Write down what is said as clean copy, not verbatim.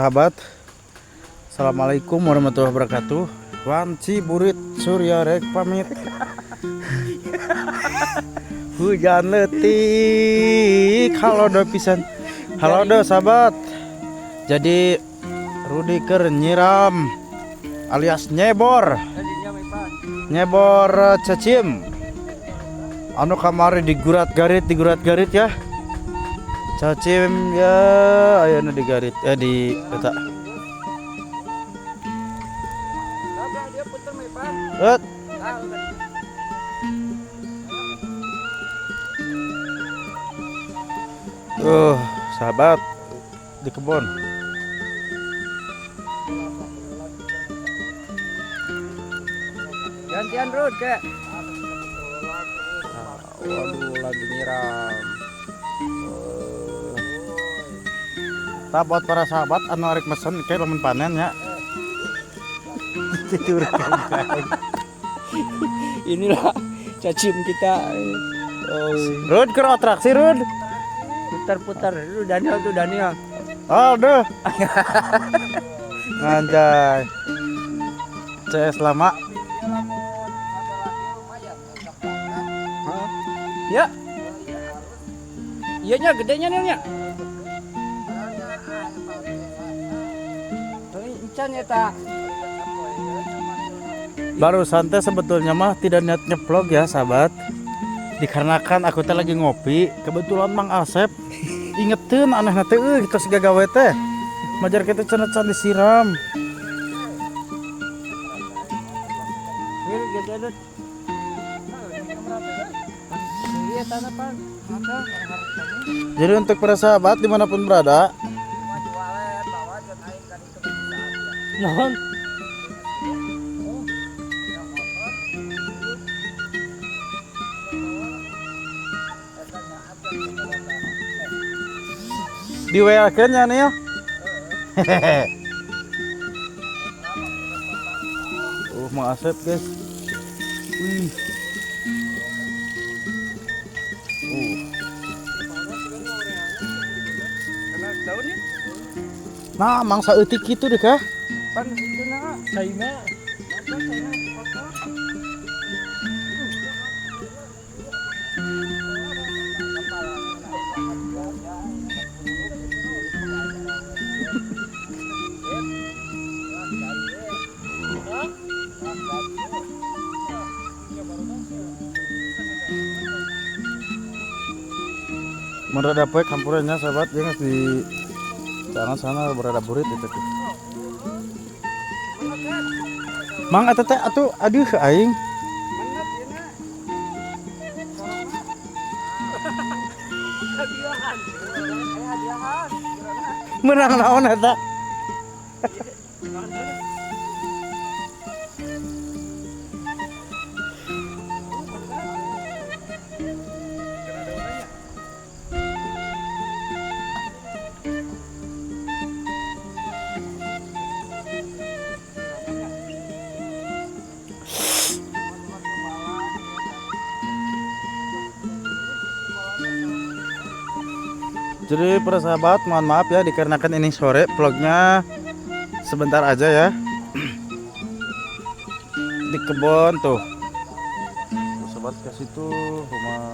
Sahabat, assalamualaikum warahmatullahi wabarakatuh. Wanci burit Surya rek pamit. Hujan leutik, halodo pisan. Halodo sahabat. Jadi Rudi keur nyiram alias nyebor. Nyebor cacim. Anu kamari digurat-garit, digurat-garit ya. Cacim ya, ayeuna digarit di eta. Et. Tuh, sahabat di kebun. Gantian Rud kayak. Waduh, lagi nyiram. Tah buat para sahabat anu arek mesen kayak lamun panen ya. Tidur. Inilah cacim kita. Oh, Rud keur atraksi Rud. putar-putar dulu Daniel tuh Daniel. Aduh. Anjay. CS lama. Hah? Ya. Iya nya gedenya nih nya. Encan ya ta. Barusan teh sebetulnya mah tidak niat ngevlog ya sahabat. Dikarenakan aku teh lagi ngopi, kebetulan Mang Asep ingetin aneh teh euy kita siga gawe teh. Majar kita cenah can disiram. Jadi untuk para sahabat dimanapun berada, Non. Di WA kan ya nih. Mang Asep guys. Wih. Nah, mangsa eutik kitu deh kah? Pan itu na, China. Mun rada poek hampuranya sahabat, jangan di jangan sana berada burit itu tuh. Mang eta teh atuh aduh aing. Menang naon eta? Jadi para sahabat, mohon maaf ya dikarenakan ini sore vlognya sebentar aja ya. Di kebun tuh. Tuh, sahabat ke situ rumah